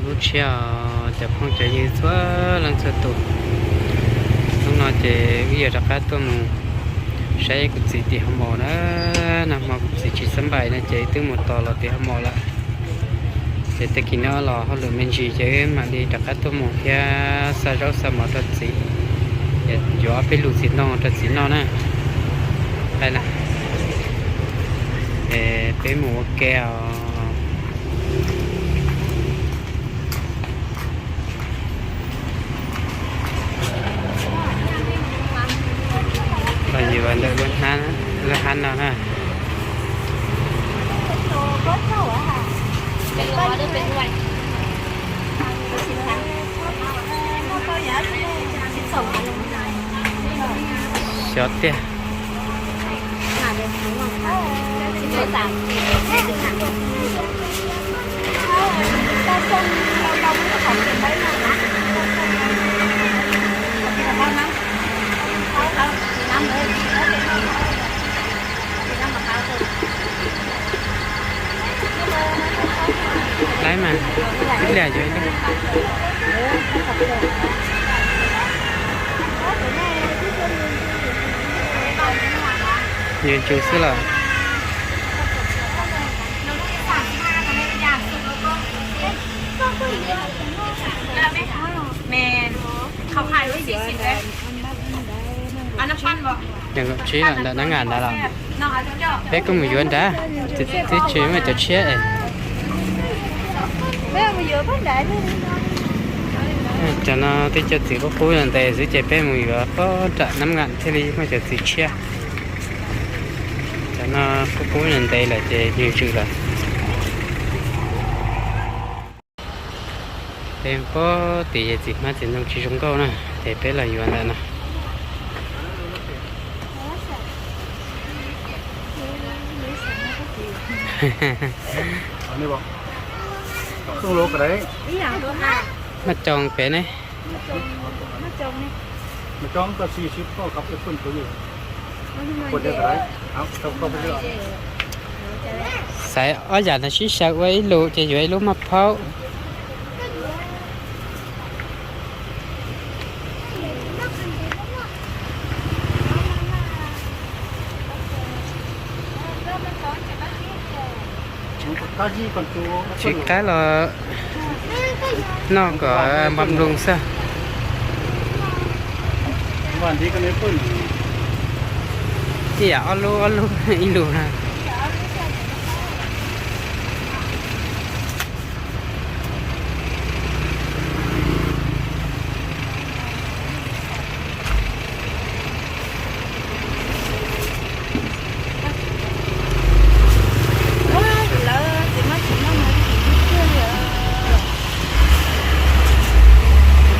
Lub tshiab os cov phooj cov ywg txhua leej txhua tus, hnub no ces wb yuav rov qab tuaj mus saib kuv txiv tim hoo maum na. Nag hmo kuv txiv tsis xab npais no ces twb mus tos los tim hoo maum lawm. Ces tag kis no los hauj lwm me ntsis ces wb mam li rov qab tuaj mus thiab xa zaub xa mov rau txiv, yuav ob peb lus txiv ntoo rau txiv noj na. Peb mus ua ke os. Los yuav ntawm lub hab no na. Xyov tiag. Laib mas, ib pliag yuav ib lub. Yuav ntsws xwb los. Nees nkaum tsib lawm, ntawm nab ngas ntawd los. Peb kuj mus yuav nrad, twb tsis muaj cov tshiab es. Cov no twb cov txiv qub qub ntev xwb ces peb mus yuav pob nram nab ngas thiaj li muaj cov txiv tshiab. Cov no qub qub ntev lawm ces ntsws lawm. Peb pob tim yawg txiv hmab txiv ntoo tsis zoo nkauj na, ces peb los yuav ntawm no. Maj coo pem ne. Xaiv ob yam no sib xyaw ua ib lus ces yuav ib lub maj phaub. Tsis qab los noj kom npam nploos xwb. Ib yam ob lub ob lub ib lus na.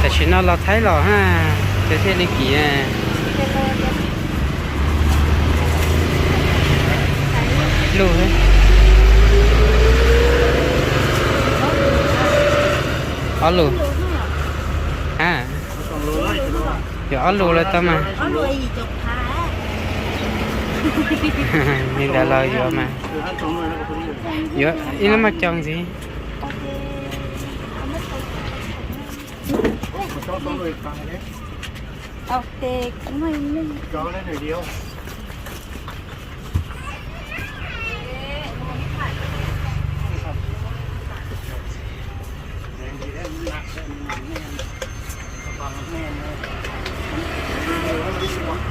Tam sim no los Thaib los ha, ces thiaj li kim. Lus, ob lus, a, yog ob lus los tau mas. Li ntawd los yuav mas, yuav ib lub maj coo ntxiv.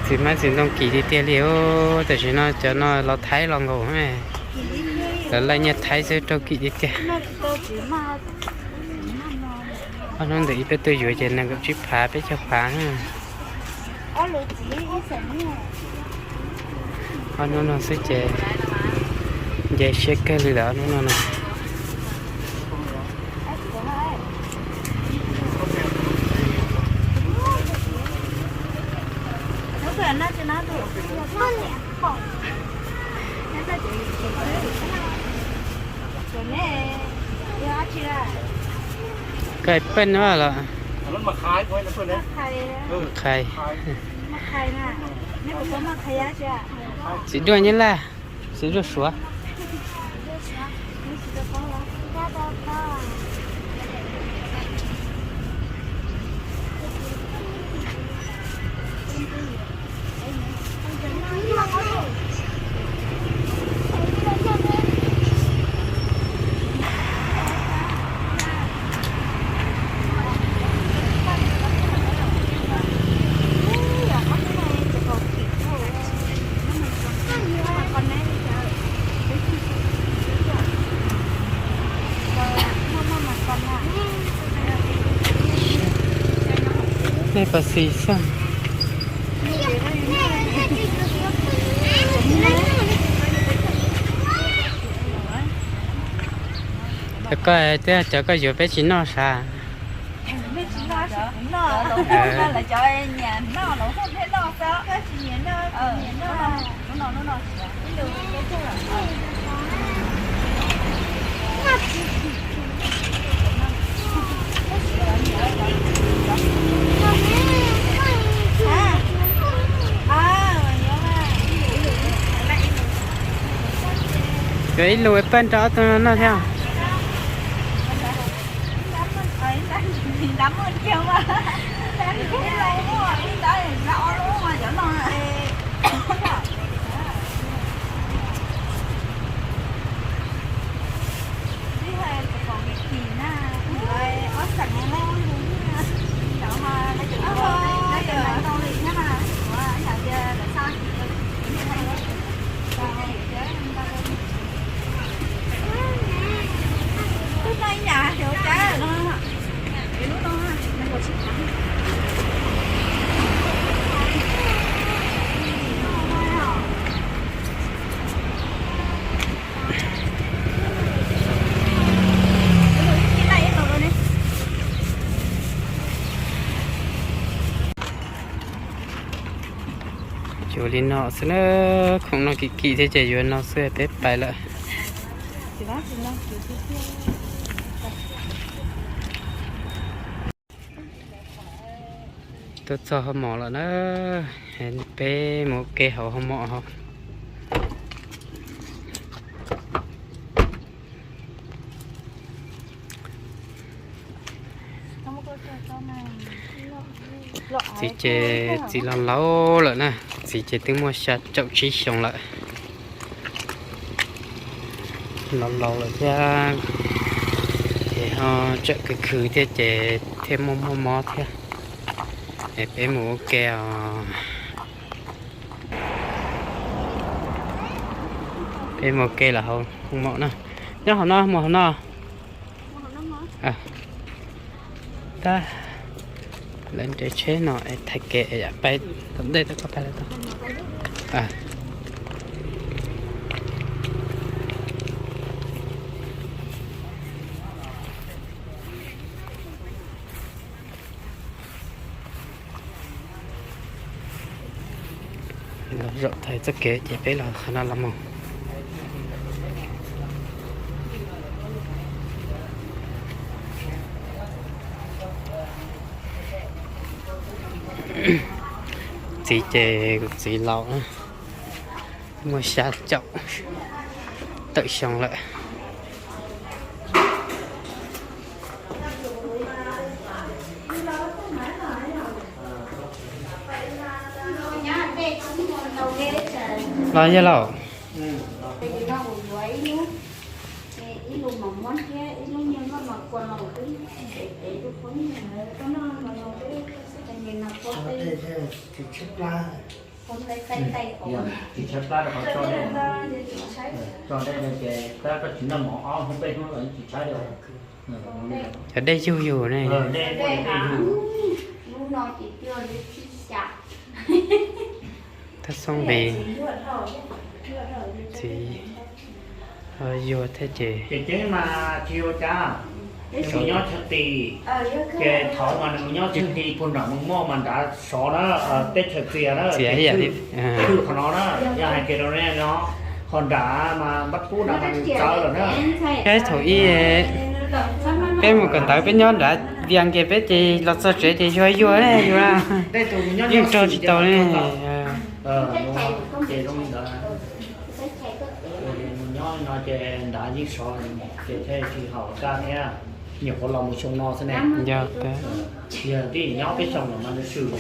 Txiv hmab txiv ntoo kim tiag tiag li os. Tam sim no cov no los Thaib los nkaus, lawv laij nyiaj Thaib xwb raug kim tiag tiag. Ob hnub ntawm ib peb tuaj yuav ces nees nkaum tsib phav peb caug phav. Ob hnub no xwb ces nce siab kawg li lawm ob hnub no no. Kais peb no los? Khai, txiv duaj nyab laj, txiv duaj suav. Nej puas xis xwb? Cov koj twb cov koj yuav peb tsis noj sav? Yuav ib lus paj nrog ob tug no noj thiab. Yuav li no xwb na, khoom no kim kim thiab ces yuav no xwb peb pais lawm. Tuaj txog hauv mom lawm na, peb mus ua ke hauv hauv mom hauv. Txiv ces txiv laus laus lawm na, txiv ces twb muaj xya caum tsib xyoo lawm. Laus laus lawm thiab, ces ho tsam khwv khwv thiab ces thiaj muaj muaj mob thiab. Es peb mus ua ke os. Peb mus ua ke lawm hauv mom na. Nyob hauv no, mus hauv no. Tab, lawv nres tsheb no es thaij kev es yam pais tom ntej tau koj pais lawm tau. Los zaum thaij txoj kev ces peb los qhov no los mus. Txiv ces kuv txiv laus na, muaj xya caum tawm xyoo lawm. Los yog laus. Tsis tshaib plab rau qhov tso dej, tso dej no ces tab koj tsis noj mov ob hnub peb hnub los tsis tshaib li. Cov dej yug yug ne. Tab xoob nqis. Txiv yuag thiab ces. Ces ceeb mas tsis ua cas, nws mus nyob chaw qis, ces thaum mas nws mus nyob chaw qis puag nram mus muaj mas nrad sov na, teb chaws txias na, txias ib yam li qhov no na, yog hais tias rau nej no, qhov nrad mas npab kub nrad mas nws txawv lawm na. Thaum ib, peb mus kawm ntawv peb nyob nrad vias nkias peb ces los txog tsev ces yuag yuag yuag, yeej raug tsis tau li. Mus nyob no ces nrad yeej sov, ces thiaj tsis haum kaj thiab. Nyuam qhuav los mus xyoo no xwb ne. Yog tias, yog tib nyob peb xyoo no mas nws swm.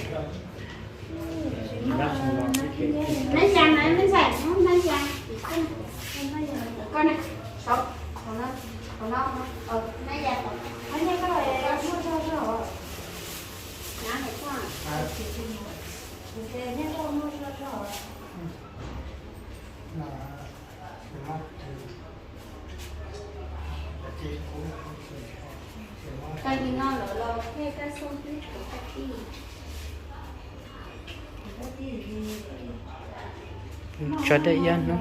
Tag li no lawm los thiaj kaj xoob twb kuv tag kis. Tso dej ib hnub.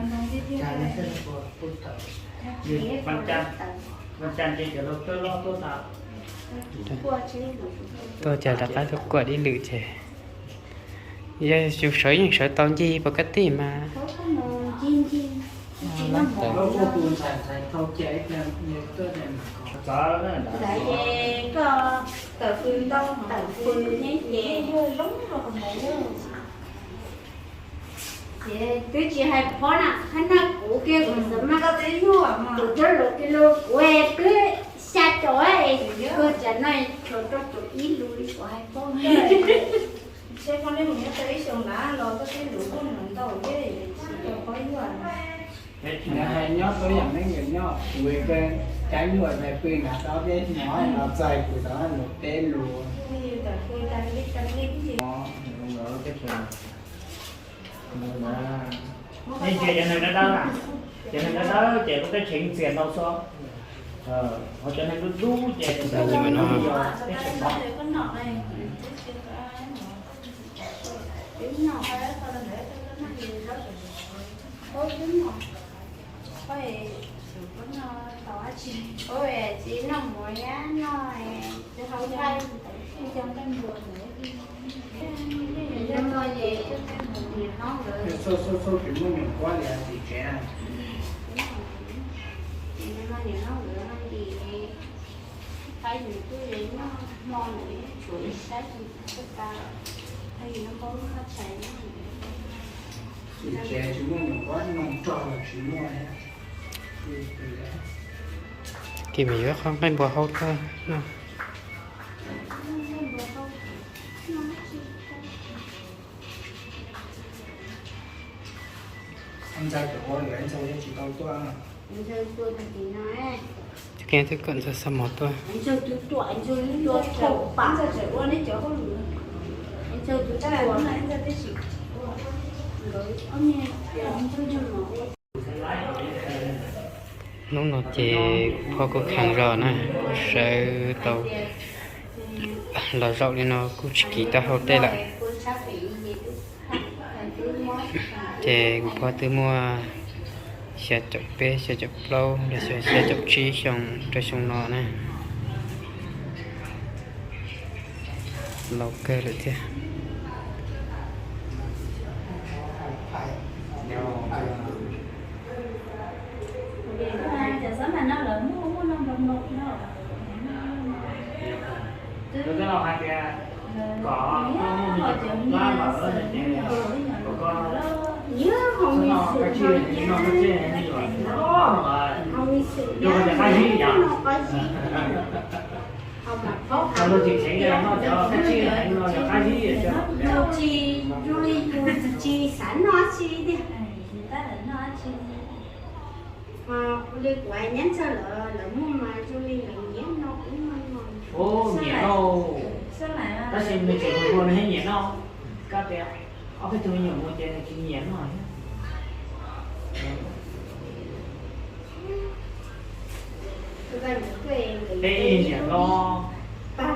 Tuaj cas rov qab tuaj kuam dib lwm ces yog yus sawv yeej sawv tau ncig pov ka tij mas. Ces twb tsis hais phov na, hab nag kuv kiag kuv xav mas koj twb yug kuv cov lus kiag los kuv twb xya caum, koj tsam no tshuav rau caum ib lus li kuv hais phov. Seb koj nej mus nyob tau ib xyoos ntawd los koj tej lus kuj ntau thiab, tsis tau pab yuaj. Nyob tau yam neej nyob, kuv cab nyuam tais pw nrad tau peb hnub los txais kuv tau lus peb lus. Nej ntsia cov neeg dawb dawb na, cov neeg dawb dawb ces lub teb chaws ntxias ntau xwb, ho cov neeg dub dub ces teb chaws ntau. Txhua txhua txhua tsis muaj nyuam kuab li tsis tsev. Tsis tsev tsis muaj nyuam kuab, noog rog los tsis muaj. Kis mas yuav qhov nqaij npua hau tuaj no. Ntxawg ua lawm, Ntxawg tsis tau tuaj. Tus kiag twb kom Ntxawg xa mov tuaj. Hnub no ces kuv phob kuj kheev zog na, kuj sawv tau los zaum li no kuj tsis kis taub hau tej lawm. Ces kuv phob twb muaj xya caum peb, xya caum plaub los xyov xya caum tsib xyoo rau xyoo no na. Laus kawg lawm thiab. Ua li kuv hais nyiam Ntxawg lawv, lawv muaj mas zoo li lawv nyiam no kuv muaj no. Nyiam lauj, tab sis nws tseem hluas nws thiaj nyiam no. Koj tias ob peb tug me nyuam mus ces nws tsis nyiam no thiab. Peb nyiam no, peb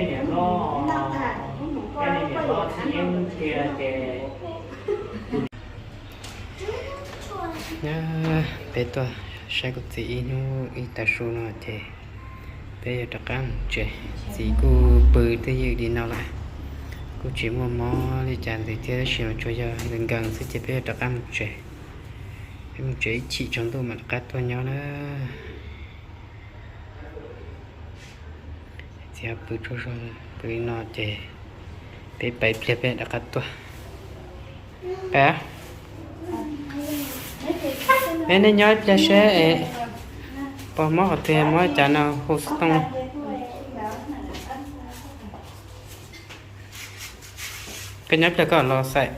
nyiam no, peb nyiam no txij yeeb tiag ces. Peb tuaj saib kuv txiv ib hnub ib tag su no ces peb yuav rov qab mus tsev. Txiv kuj pw twj ywm li no lawm, kuj tsis muaj mob li cas ntxiv thiab, tab sis mas tsuas yog nkees nkees xwb ces peb yuav rov qab mus tsev. Peb mus tsev ib chim tsaus ntuj mam rov qab tuaj nyob na. Txiv pw tsaug zog, pw li no ces peb pais pliag peb rov qab tuaj. Peb, peb nej nyob ib pliag seb es pos mob qhov twg, mob cas no hu xov tooj. Koj nyob pliag koj los xaim.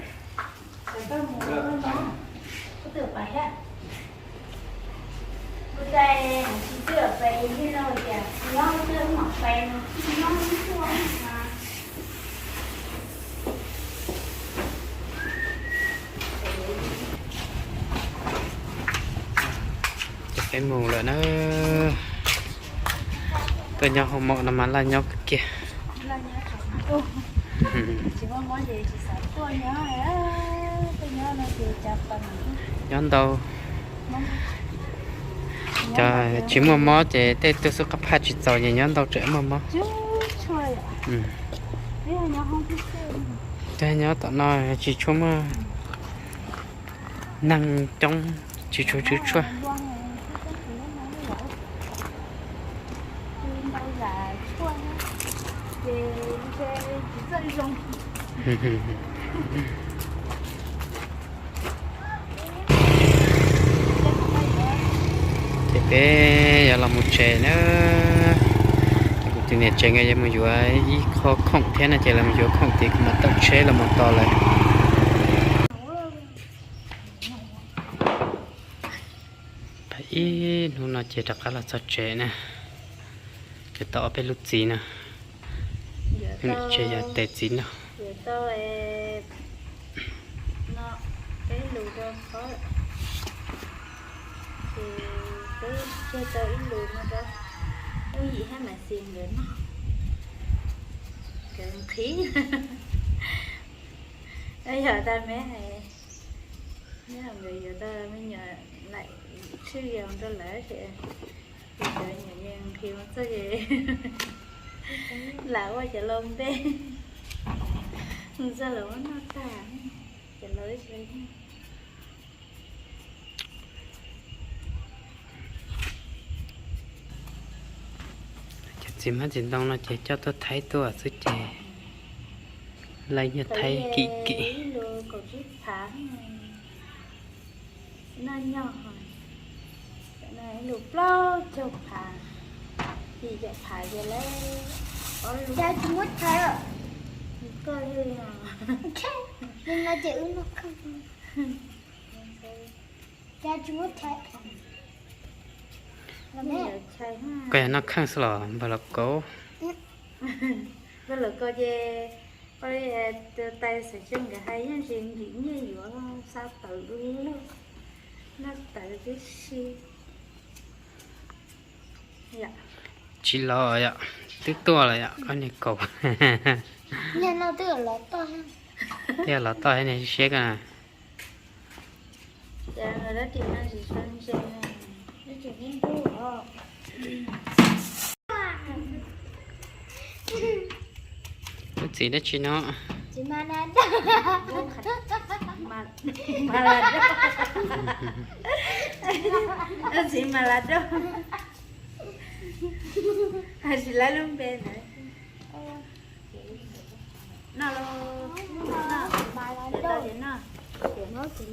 Ces peb mus lawm na. Tuaj nyob hoo maum no mas laj nyob kawg kiag. Tsis muaj mob ces tsis xav tuaj nyob, tuaj nyob no ces cas pas nyob ntau. Cov tsis muaj mob ces tej tuaj xub qab phaj tsis txaus ces nyob ntau tseem muaj mob. Nyob tom no tsis tshua muaj neeg coob, tsis tshua tswv tshuaj. Ces peb yuav los mus tsev na. Kuv tus niam tsev nkawd yuav mus yuav ib qho khoom thiab no ces los mus yuav khoom tid kuv mam tawm tsheb los mus tos lawm. Pab ib hnub no ces rov qab los txog tsev na. Ces tau ob peb lub txiv no. Peb niam tsev yog tes txiv no. Peb lus rau qhov, ces peb tseg tau ib lus no rau Lub Yim thiab Maiv Xis nkawd noj, nkawd nqhis. Yog tag me hais, yog nkawd yuav tau me nyuam laim tshwj yos rau lawv ces, ces cov nyuam yees nqhis mus txog ces lam ua cov laus npe, mus txog lawv muab noj tag, cov laus ib txhia. Cov txiv hmab txiv ntoo no ces coj tuaj Thaib tuaj xwb ces laij nyiaj Thaib kim kim. Noj nyob, ib lus plaub caug phav, yim caum phav ces lawv, cas tsis muab thaij, koj li no ces wb noj kheej, cas tsis muab thaij. Koj yog noj kheej xwb los npawg Laus Kaub? Npawg Laus Kaub ces ua li tus tais xaiv xyoo nkawd hais yeej tsis nkim nyiaj yuav, xa tawv du lug, noj tawv tib si. Tsis los yom, twb tuaj lawm yom koj niag Kaub. Twb los toj thiab niag siab koj na. Lub txiv dab tsi no? Lub txiv Mas Las Doj, hais tsis laib lub npe ntawd. Noj los,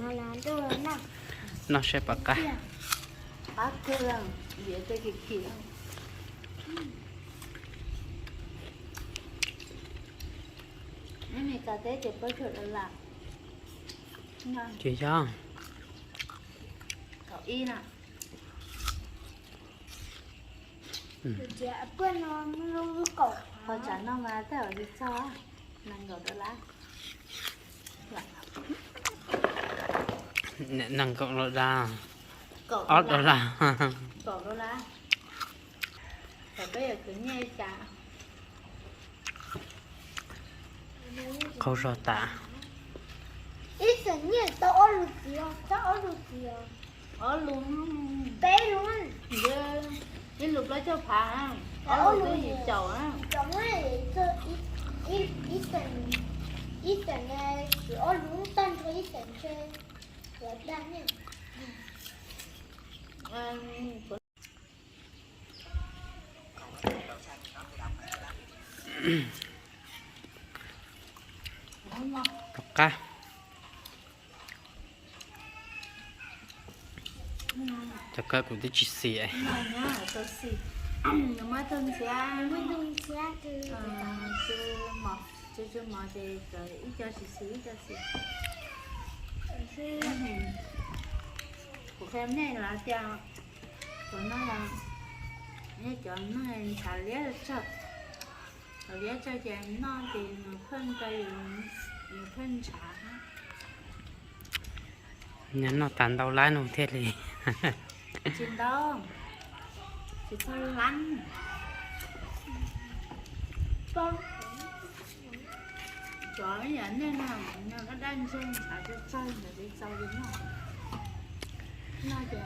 noj, noj saib pom qab. Ces yog Qhov tsam no mas tej zaum tsis txog, nees nkaum dollar. Nees nkaum dollar, ob dollar. Peb yuav khwv nyiaj li cas? Qaug zog tas. Ib xeem nyiaj tau ob lus txiv, txhob ob lus txiv, ob lus, peb lus, ib lus plaub caug phav, ob lus twb yim caum. Ib xeem, ib xeem ne, ob lus tag nrho ib xeem ntshe lawv dag nyiaj. Tom qab. Cov kawm kuv twb tsis xis. Kuv qhia nej los tias, cov no, nej cov neeg ntshav liab tsawg, ntshav liab tsawg ces noj ces nws pheej rau, nws pheej ntshav. Nyob noj tas ntau lab no thiaj li. Tsis ntau, tsis txog lab. Cov yam nej no, no daj daj ntseg, xav txawg txawg ntawd ces txaus li no. No ces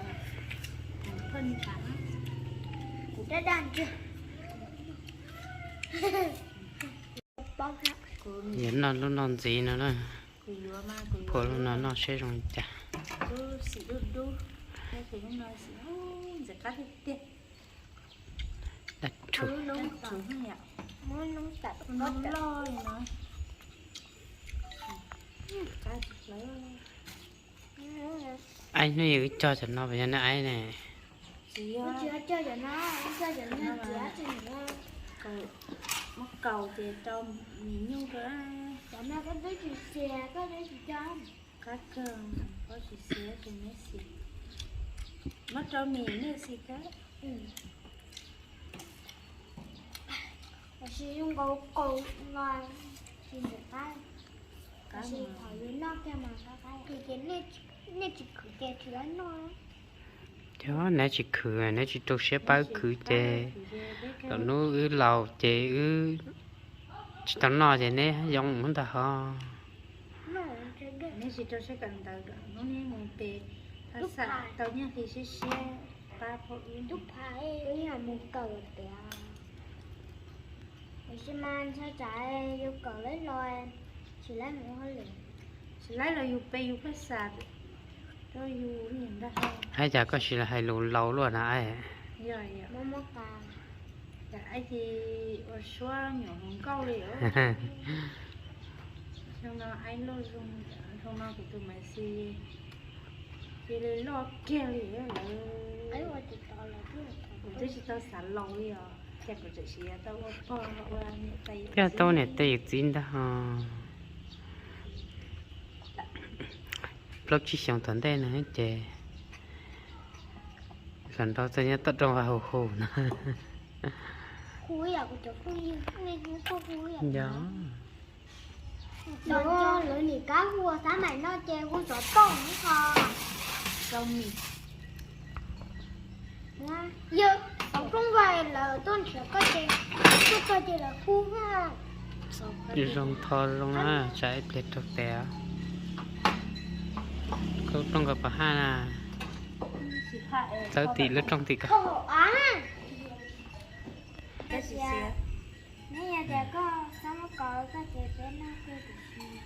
kuv daj daj ntseg. Yog noj lub no ntxiv no na, phua lub no noj seb zoo li cas. Daj rhuv. Aib, hnub yog wb cog cov no puas yog nej aib ne? Muab kaus ces rau mis nyuj rau. Qab kawg, koj tsis xiav ces neb xis. Muab rau mis neb xis kawg. Tab sis zoo nkaus kaus no tsis ntxim qab. Tab sis thaum yus noj kiag mas qab qab. Khwv ces nej tsis khwv ces tsis tau noj. Cov neb tsis khwv, neb tsis rau siab pab khwv ces lwm hnub wb laus ces wb tsis tau noj ces neb yoo ntag ho. Neb tsis rau siab kawm ntawv, hnub neb mus pem phaj xam tau nyiaj hli siab siab pab pab wb. Mus kawm tias, tiam sis mas ntshai tsam yus kawm lawm los tsis laib mus hauj lwm, tsis laib los yus pe yus phaj xam rau yus ntag. Hais cas koj sis hais lus laus luaj na. Cas aib ces ua suab nyuam hluas nkauj li os. Zoo no aib loj zoo, zoo no kuv tus Maiv Xis cia li loj kiag li lawm. Kuv twb tsis tau xav laus li os, cas kuv tseem siv tau ua pog ua niam tais yawm txiv. Twb tau niam tais yawm txiv ntag ho. Plaub tsib xyoos tom ntej no ces hluas nraug txawj nyob tom rooj vag hu hu no. Yog lawv nim kab hu ua xab maim no ces hu xov tooj ho. Yog xov tooj vag lawv tuaj nrhiav koj ces, tuaj txog ces lawv hu. Zoo tho zoo na, tsam ib pliag raug tes. Lub rooj ko pov haj na, tawb tim lub rooj tim ko. Neb yog tias koj txhob muab kaus koj ces peb noj kiag tiam sis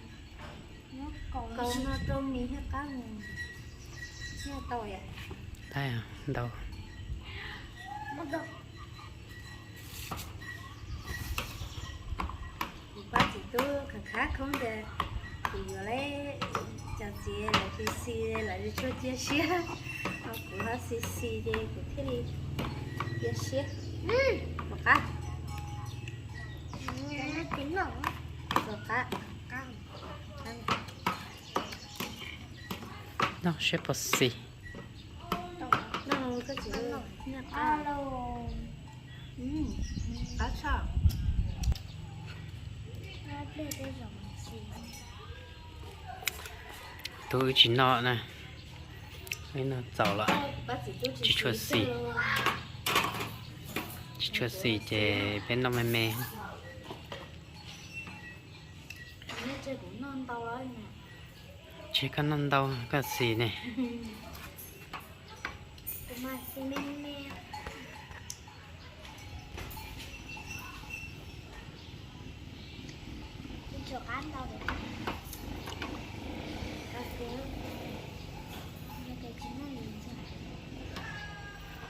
muab kaus no rau mis thiaj qab mus thiaj tau yom. Ntau. Kuv pab txiv tub khov khab khoob tias kuv yuav lawv cov txiv lawv xis xis lawv tsuas cia siab, ho kuv ho xis xis ces kuv thiaj li cia siab. Tom qab, tom qab. Noj seb puas xis. Qab tshaj. Tub wb tsis noj na, wb noj txaus lawm, tsis tshua xis. Tsis tshua xis ces peb noj me me. Tsis koj noj ntau koj xis ne.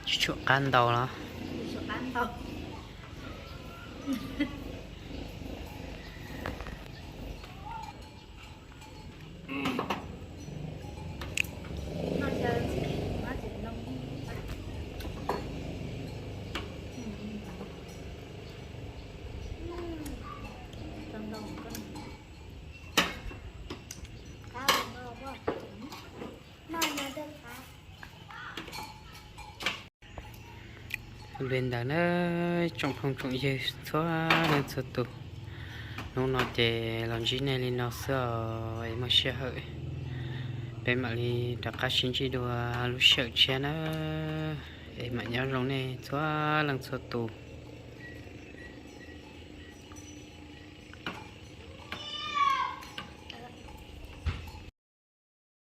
Tsis tshua qab ntau los. Li ntawd na, tsoom phooj tsoom ywg txhua leej txhua tus, hnub no ces los ntsib nej li no xwb os, es muaj sij hawm peb mam li rov qab sib ntsib dua lub sij hawm tshiab na, es mam nyob zoo nej txhua leej txhua tus.